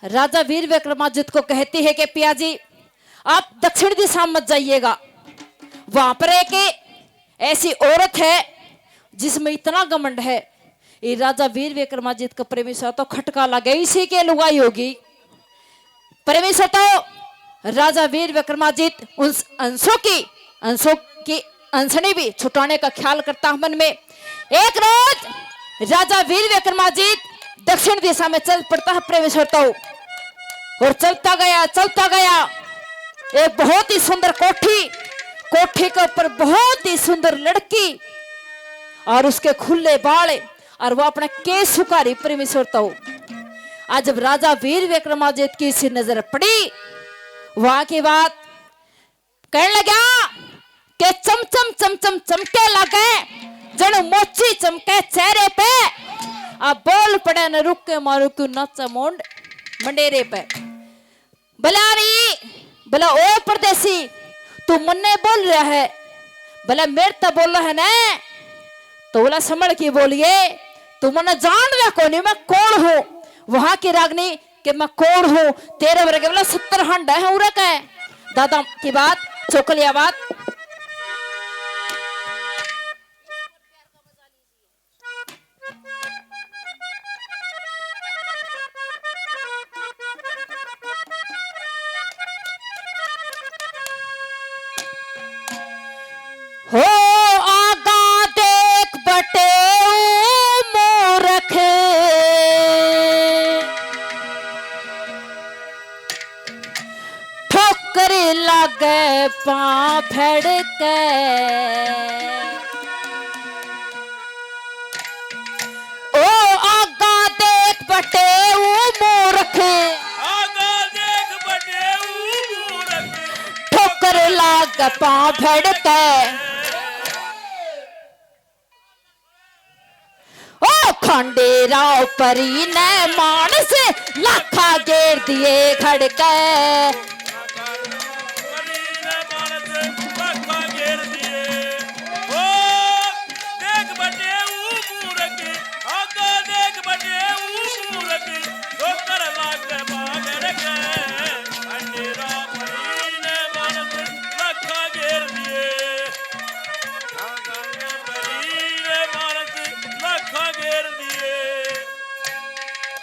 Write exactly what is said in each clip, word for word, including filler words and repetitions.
राजा वीर विक्रमादित्य को कहती है कि पिया जी, आप दक्षिण दिशा मत जाइएगा, वहां पर एक ऐसी औरत है जिसमें इतना घमंड है। ये राजा वीर विक्रमादित्य का प्रेमी श्रोता तो खटका लगे, इसी के लुगाई होगी। प्रेमी श्रोता तो राजा वीर विक्रमादित्य उन अंशों की, अंशों की अंशनी भी छुटाने का ख्याल करता है मन में। एक रोज राजा वीर विक्रमादित्य दक्षिण दिशा में चल पड़ता है प्रेमी श्रोता तो। और चलता गया, चलता गया, एक बहुत ही सुंदर कोठी, कोठी के ऊपर बहुत ही सुंदर लड़की और उसके खुले बाल और वो अपना केस सुखा रही प्रेमी श्रोता तो। आज जब राजा वीर विक्रमादित्य की सी नजर पड़ी, वहां की बात कहने लगा कि चमचम चमचम चमके लागे, जण मोची चमके चेहरे पे। अब बोल पड़े न रुके मारू क्यों नाचा मोंड मंडेरे पे। भला री, भला ओ परदेसी, तू मन्ने बोल रहा है, भला मेरे ते बोल रहा है ना, तो बोला संभल के बोलिए, तू मन्ने जान रहा कोनी मैं कौन हूँ। वहां की रागनी कि मैं कौन हूँ, तेरे वर्गे वाला सत्तर हांडा है उरे का है। दादा की बात, चोकलिया बात। हो आगा देख बटेऊ मूरख, ठोकर लागे पां भड़के। ओ आगा देख बटेऊ मूरख, आगा देख बटेऊ मूरख, ठोकर लागे पां भड़के। ओ खंडेराव परी ने मानस लाखा गेर दिए खड़के।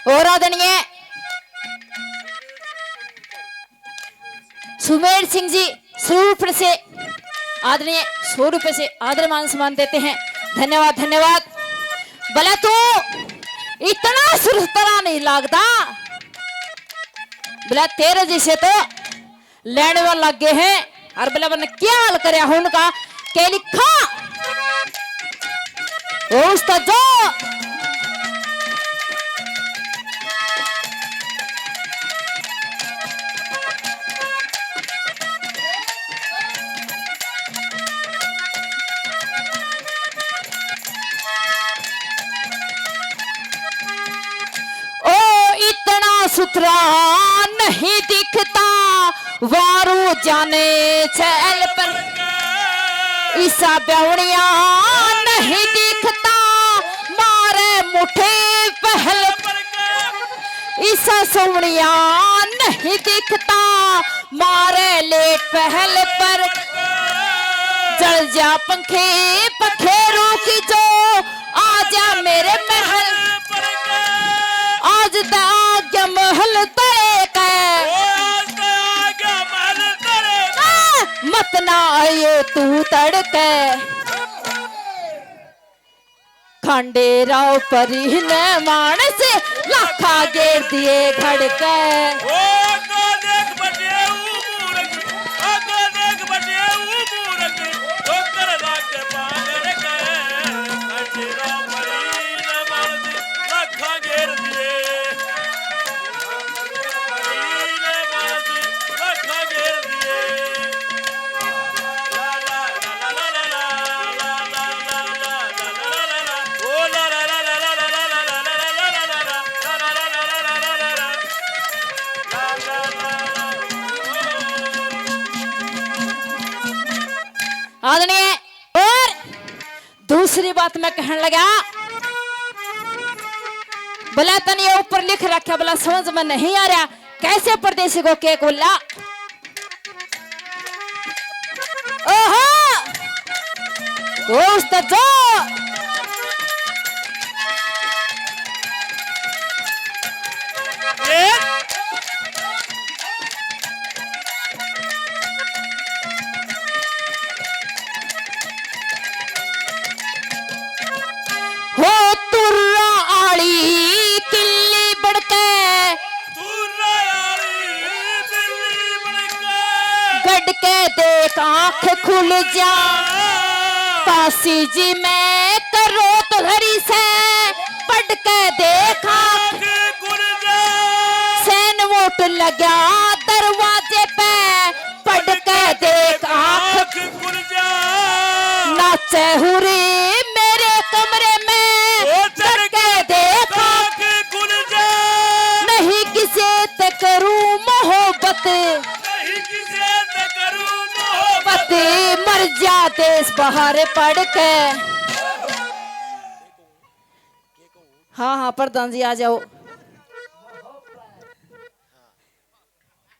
और आदरणीय सुमेर सिंह जी स्वरूप से आदरणीय सौ रुपए से आदर मान सम्मान देते हैं। धन्यवाद, धन्यवाद। भला तू इतना सुरतरा नहीं लागदा, भला तेरे जैसे तो लेने वाला लगे हैं। और भला मैंने क्या हाल करया हो उनका, के लिखा ओ उस्ताद जो। ओ इतना सुथरा नहीं दिखता, वारू जाने चहल पर। इसा ब्यावणिया नहीं दिखता, मारे मुठे पहल पर। इसा सोवणिया नहीं दिखता, मारे लेट पहल पर। जल जा पंखे पखेरू की जो, आ जा मेरे महल। आज तो आ गया महल तले का। ओ, आज तो आ गया महल तले का। आ, मत ना आइयो तू तड़के। खंडेराव परी ने मानस लाखा गेर दिए खड़के। ओ, तो देख बटेऊ मूरख, ओ, तो देख बटेऊ मूरख, ठोकर लाग पागल के। खंडेराव परी ने मानस लाखा गेर दिए। आदरणीय, और दूसरी बात मैं कहने लगा, भला तने ये ऊपर लिख रखा, भला समझ में नहीं आ रहा, कैसे परदेसी को के बोला? ओहो, वो उस्ताद जो। हो तुर्रा आली तिल्ली बड़के, तुर्रा आली तिल्ली बड़के, गड़के देख आंख खुल जा। काशी जी मैं करो तो हरी से, पढ़ के देख आंख खुल जा। सैन वोट लग्या दरवाजे पे, पढ़ के देख आंख खुल जा। नाचे हुरी मेरे कमरे में, ओ चढ़ के देख आंख खुल जा। नहीं किसे ते करूं मोहब्बत, नहीं किसे ते करूं मोहब्बत। मर जा देश बाहर पढ़ के। हाँ, हाँ, प्रधान जी आ जाओ।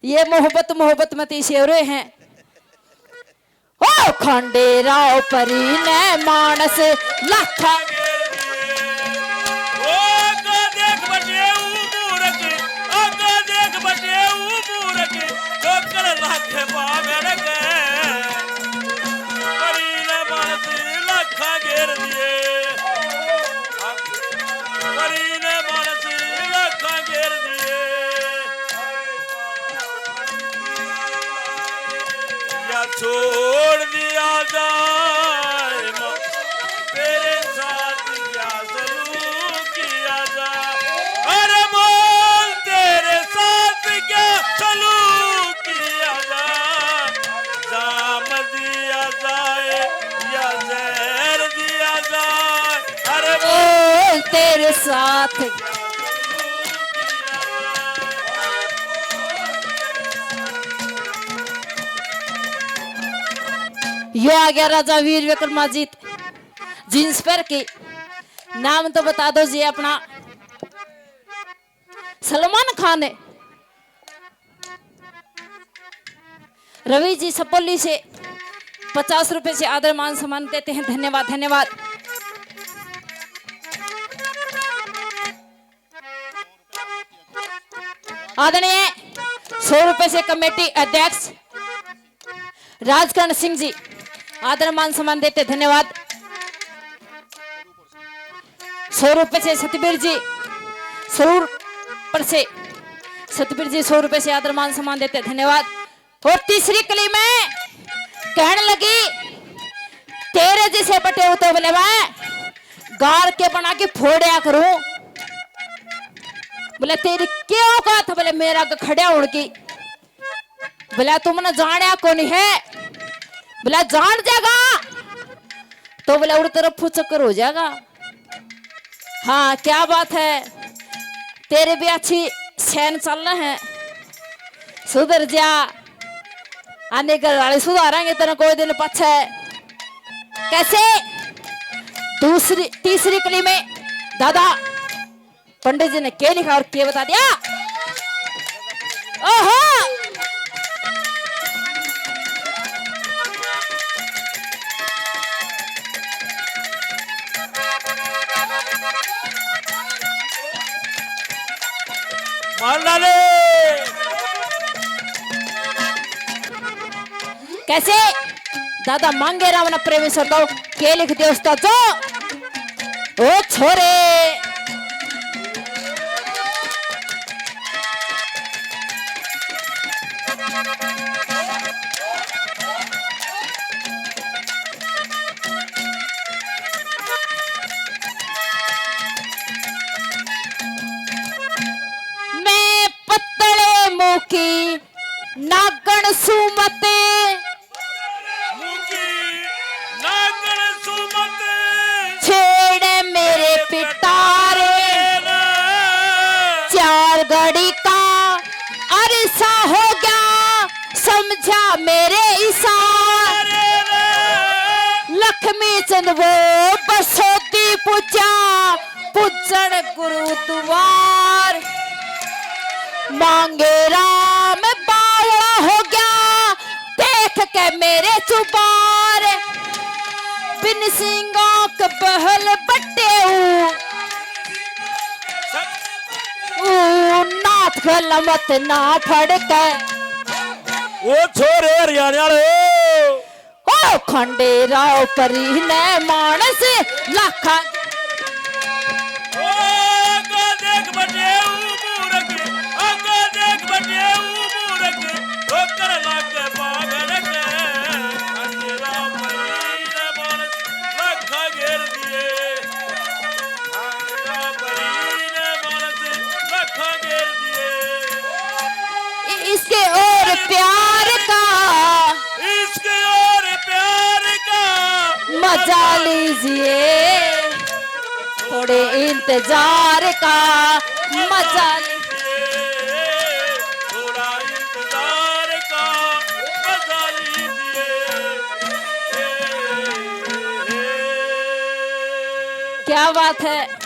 ये मोहब्बत, मोहब्बत में तीसे हो रहे हैं। ओ खंडेराव परी ने मानस लाखा। ओ आगे देख बटे ऊ मूरख, आगे देख बटे ऊ मूरख, ठोकर लागे पागल के। परी ने मानस लाखा घेर दिए। परी ने मानस लाखा घेर दिए। या छोड़ दिया जाए, तेरे साथ क्या सलूक किया जाए? अरे बोल, तेरे साथ क्या सलूक किया जाए? जाम दिया जाए या जहर दिया जाए? अरे बोल, तेरे साथ। यो आ गया राजा वीर विक्रमाजीत, जींस पहन के। नाम तो बता दो जी अपना। सलमान खान है। रवि जी सपोली से पचास रुपए से आदर मान सम्मान देते हैं, धन्यवाद, धन्यवाद। आदरणीय सौ रुपए से कमेटी अध्यक्ष राजकर्ण सिंह जी आदर मान सम्मान देते, धन्यवाद। सौ रुपए से सतबीर जी, सौ रुपए से सतबीर जी सौ रुपए से आदर मान सम्मान देते, धन्यवाद। और तीसरी कली में कहने लगी, तेरे जिसे बटे हो तो बोले मैं गार के बना के फोड़या करूं। बोले तेरी क्या औकात बोले मेरा आगे खड़ा होने की। बोला, तुमने जाना कौन है? बोला, जान जाएगा तो बोला उड़ तरफ चक्कर हो जाएगा। हाँ, क्या बात है, तेरे भी अच्छी सैन चल रहे हैं, सुधर जा। आने घर वाले सुधारेंगे तेरे कोई दिन पाछे। कैसे? दूसरी, तीसरी कली में दादा पंडित जी ने के लिखा और के बता दिया? ओहो! मार डाले। कैसे? दादा मांगे राम ना प्रेमेश्वर दो। के लिख दिया उस्ताद जो? ओ छोरे। मैं पतले मुंह की नागण सुमत। मुखी नागण सुमत। छेड़े मेरे पिटारे। चार घड़ी का अरसा हो गया, समझा मेरे इशारे। लक्ष्मी चंद वो बसोती पूजा, पूजण गुरु द्वार। मांगे राम बावला हो गया, देख के मेरे चुबार। बिन सिंगा के बहल बट्टे ऊ, ऊ नाथ गलमत ना फड़के। ओ छोरे हरियाणे वाले, ओ खंडेराव परी ने मानस लाखा। ओ आगे देख बटेऊ मूरख, आगे देख बटेऊ मूरख, ठोकर लागे पागल के। खंडेराव परी ने मानस लाखा घेर दिए। खंडेराव परी ने मानस लाखा घेर दिए। इश्क और प्यार का, इश्क और प्यार का मजा लीजिए, थोड़े इंतजार का मजा लीजिए। थोड़ा इंतजार का मजा लीजिए। क्या बात है।